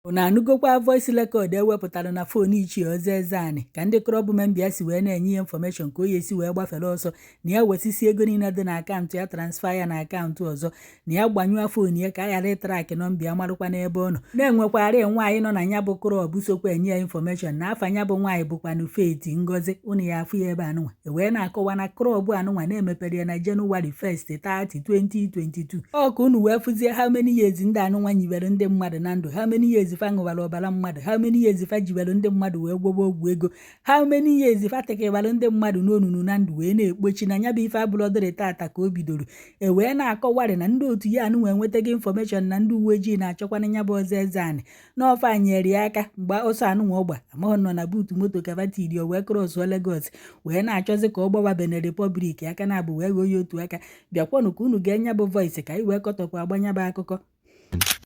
Unu anụgokwa voice record ewepụtara na phone Ichie Ọzọ Ezeanị ka ndị club member ya si wee na-enye ya information ka o ya esi wee gbafere ọsọ, na ya wesisi ego niile dị na account ya, transfer ya na account ọzọ, na ya gbanyụọ phone ya ka a ghara ịtrack number ya, marụkwa n'ebe ọ nọ. Na-enwekwarị nwaanyị nọ na ya bụ club sokwa enye ya information na afa ya bụ nwaanyị bụkwanụ Faith Ngozi. Unu ya afụ ya ebe anụnwa e wee na-akọwa na club anụnwa na-emepere ya na January 1st 30 2022. Ọ ka unu wee fụzie how many years ndị anụnwa nyibere ndị mmadụ na ndụ, how many years fa ṅụbara ọbara mmadụ, how many years fa jibere ndị mmadụ wee gwọba ọgwụ ego, how many years fa tekebara ndị mmadụ n'onunu na ndụ wee na-ekpochi na ya bụ ife abụrọdịrị tata ka o bidoro. E wee na-akọwarị na ndị otu ya anụnwa enwetaghị information na ndị uwe ojii na-achọkwana ya bụ Ọzọ Ezeanị n'ọfa nyere ya aka mgbe ọsọ anụnwa ọgba amaghị nọ na boot moto kavatiri o wee crossụọ Lagos wee na-achọzi ka ọ gbawa Benin Republic aka na-abụ wee ghọọ ya otu aka. Bịakwanụ ka unu ga-enye bụ voice ka anyị wee kọtọpụ agbanya bụ akụkọ.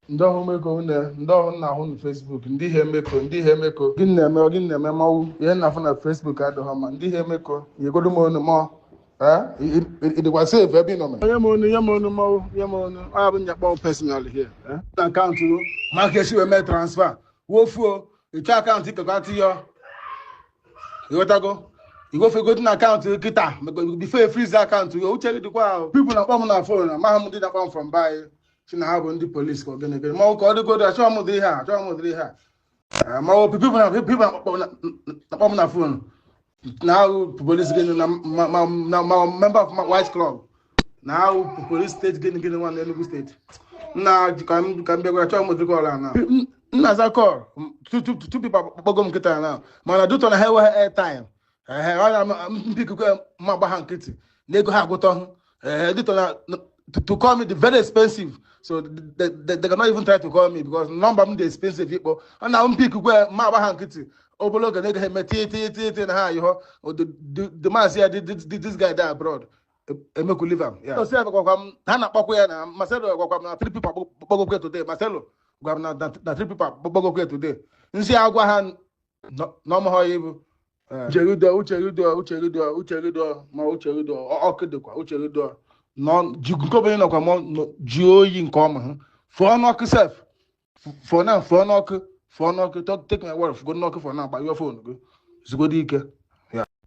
Ndị ọhụụ meko une, ndị ọhụụ na-ahụ na Facebook, ndị ihe emeko, ndị ihe emeko, gịnị na-eme, gịnị na-eme? Mmanwụ ihe na-afụ na Facebook adịghị mma. Ndị ihe emeko, nyegodo m onu mọ ịdịkwa safe ebe ị nọ. Nye m onu, nye m onu mmanwụ, nye m onu. Ọ bụ nyakpọ personal here na account maka esi wee mee transfer wofuo ịchọ account ikekwa tinye, ịghọtago? Igwefego dị na account kịta before freeze account. Uche gị dịkwa ahụ. People na-akpọ m na phone, amaghị m ndị na-akpọ m from by si na ha bụ ndị police ka ọ gịnị gịnị ma ọ ka ọ dịgodo. Achọghị m ụdịrị ihe a, achọghị m ụdịrị ihe a. Ma ọ people na people na-akpọ m na phone na ahụ police gịnị na member of white club na ahụ police state gịnị gịnị nwa na Enugu State nna ka m bịagoro. Achọghị m ụdịrị call a na nna aza call. Two people akpọgo m nkịta na mana due to na ha enweghị airtime, ehe, ọ na mpikikwe ma gba ha nkịtị na ego ha agwụtọ hụ. Ehe, due to na to call me dị very expensive, so they cannot even try to call me because number m dị expensive ịkpọ. Ọ na mpikikwe ma agba ha nkịtị obere oge na ego ha eme tie tie tie tie na ha ayịhọ the man say this guy dey abroad, emeku leave am. Yeah. So gwakwa m ha na-akpọkwa ya na Marcelo gwakwa m na three people kpọgokwe today. Marcelo gwara m na three people kpọgokwe today. Nsị agwa ha na ọmụghọ ya ibu. Uche gị dọ, uche gị dọ, uche gị dọ, uche gị dọ ma uche gị dọ. Ọkụ dịkwa, uche gị dọ nọ ji nke ọbụla nọkwa ma ji oyi nke ọma hụ fụọ n'ọkụ sef for now, fụọ n'ọkụ, fụọ n'ọkụ. Take my word, fụgo n'ọkụ for now. Gbanyụọ phone gị, zugodo ike.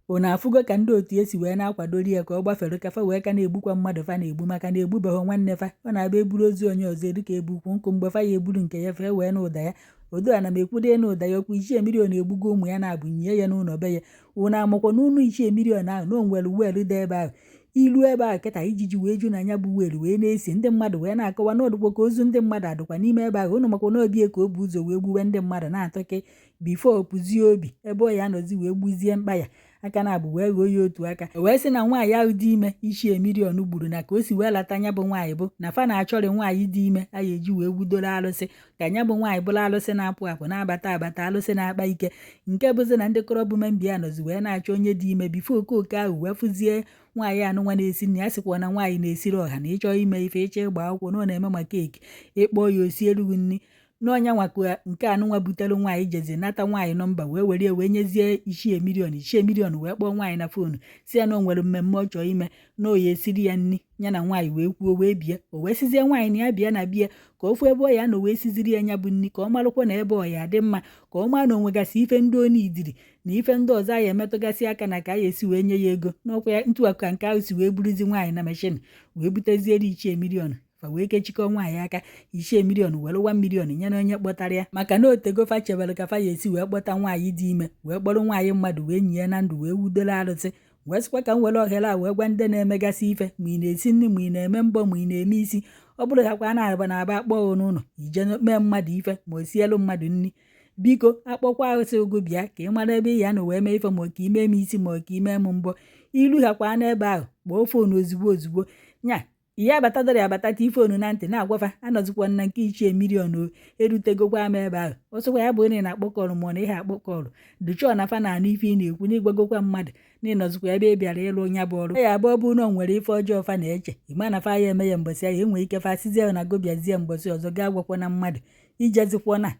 Unu afụgo ka ndị otu esi wee na-akwadori ya ka ọ gbafere ka fa wee ka na-egbukwa mmadụ fa na-egbu, maka na egbubeghị nwanne fa. Ọ na-abịa eburu ozu onye ọzọ dịka ebukwu nkụ mgbe fa ya eburu nke ya fee wee n'ụda ya odo. Ana m ekwude n'ụda ya okwu. Ichie Million egbugo ụmụ ya na-abụ nyie ya n'ụlọ be ya. Unu amụkwa n'ụlọ Ichie Million ahụ na o nwere well dị ebe ahụ. Ilu ebe ahụ kịta ijiji wee ju na ya bụ well wee na-esi. Ndị mmadụ wee na-akọwa na ọdụkwa ka ozu ndị mmadụ adụkwa n'ime ebe ahụ. Unu makwa na obie ka o bu ụzọ wee gbuwe ndị mmadụ na-atọke before pụzie obi ebe ọ ya anọzi wee gbuzie mkpa ya aka na-abụ wee ghọọ ya otu aka. Wee sị na nwaanyị ahụ dị ime Ichie Million gburu na ka o si wee lata nya bụ nwaanyị bụ na fa na-achọrị nwaanyị dị ime a ya eji wee gbudoro alụsị ka nya bụ nwaanyị bụrụ alụsị na-apụ apụ na-abata abata, alụsị na-akpa ike, nke bụzi na ndị club member ya nọzi wee na-achọ onye dị ime before okooko ahụ wee fụzie nwaanyị anụnwa na-esi nri. Ya sịkwa na nwaanyị na-esiri ọha na ịchọọ ime ife, ịchọ ịgba akwụkwọ, na ọ na-eme ma cake, ịkpọọ ya osi erughị nri n'ọnya nwakwa. Nke anụnwa butere nwaanyị jezi nata nwaanyị number wee were wee nyezie Ichie Million. Ichie Million wee kpọọ nwaanyị na phone si ya na o nwere mmemme ọ chọọ ime na oyi esiri ya nri. Ya na nwaanyị wee kwuo wee bie. O wee sizie nwaanyị na ya bịa na bie ka ofu ebe ọ ya nọ wee siziri ya nya bụ nri, ka ọ marụkwa na ebe ọ ya dị mma, ka ọ maa na o nwegasị ife ndị ọ n'idiri na ife ndị ọzọ anyị emetụgasị aka na ka a esi wee nye ya ego n'ọkwa ya. Ntụaka nke ahụ si wee buruzi nwaanyị na machine wee buteziere Ichie Million fa wee kechikọ nwaanyị aka. Ichie Million were 1 million nye na onye kpọtara ya, maka na otego fa chebere ka fa ya esi wee kpọta nwaanyị dị ime wee kpọrọ nwaanyị mmadụ wee nyie na ndụ wee wudoro arụsị. Wee sịkwa ka m were ohere a wee gwa ndị na-emegasị ife, ma ị na-esi nri, ma ị na-eme mbọ, ma ị na-eme isi, ọ bụrụ hakwa na-aba na-aba akpọghị n'ụlọ ije mee mmadụ ife ma o sielu mmadụ nri, biko akpọkwa arụsị ụgụ bịa ka ị mara ebe ị ya nọ wee mee ife, ma ọ ka ime m isi, ma ọ ka ime m mbọ. Ilu hakwa n'ebe ahụ, kpọọ phone ozugbo ozugbo nya ihe abatadara abata ti phone na ntị na-agwafa anọzikwa na nke Ichie Million o erutegokwa m ebe ahụ. Ọsọkwa ya bụ na ị na-akpọ call ma ọ na ihe akpọ call duchọọ na fa na-anụ ife ị na-ekwu n'ịgwagokwa mmadụ na ịnọzikwa ebe ị bịara ịlụ ya bụ ọrụ ya. Abụọ bụ na o nwere ife ọjọọ fa na-eche ịma na fa ya eme ya mbọsị ahụ, enwere ike fa sizie na gobiazie mbọsị ọzọ gaa gwakwa na mmadụ ijezikwa na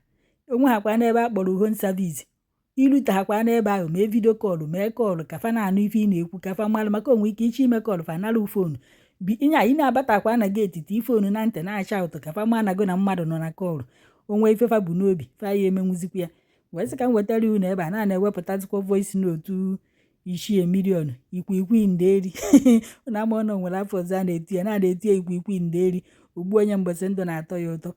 onwe hakwa n'ebe a kpọrọ home service. Iluteghakwa n'ebe ahụ, mee video call, mee call ka fa na-anụ ife ị na-ekwu, ka fa malụ, maka onwe ike iche ime call fa nara phone bi inya. Ị na-abatakwa na gate, tii phone na ntị na-acha ụtọ ka fa maa na go na mmadụ nọ na call. Onwe ife fa bụ n'obi fa ya emenwuzikwa ya. Wee sị ka m wetara unu ebe a na na-ewepụtazikwa voice note Ichie Million Ikwikwii Nderi. Unu ama na o nwere afọ ọzọ a na-eti ya na-eti ya Ikwikwii Nderi. Ogbu onye mbọsị ndụ na-atọ ya ụtọ.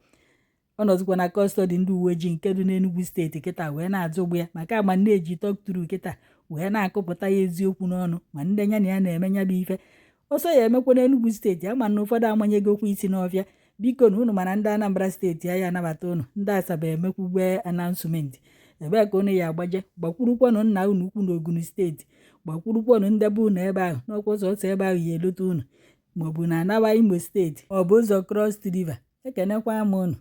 Ọ nọzikwa na custody ndị uwe ojii nke dị n'Enugu Steeti kịta wee na-azụgbu ya, maka ama na-eji talk true kịta wee na-akụpụta ya eziokwu n'ọnụ ma ndị ya na ya na-eme ya bụ ife ọsọ ya emekwa n'Enugu Steeti. Ama na ụfọdụ amanyegokwa isi n'ọfịa. Biko na unu mana ndị Anambra Steeti ya anabata unu. Ndị Asaba emekwugbe announcement ebee ka unu ya agbaje. Gbakwurukwanụ nna unu ukwu n'Ogun Steeti, gbakwurukwanụ ndebe unu ebe ahụ n'ọkwa sọsọ ebe ahụ ya elote unu, maọbụ na anawa Imo Steeti, maọbụ ụzọ Cross River. Ekenekwa m unu.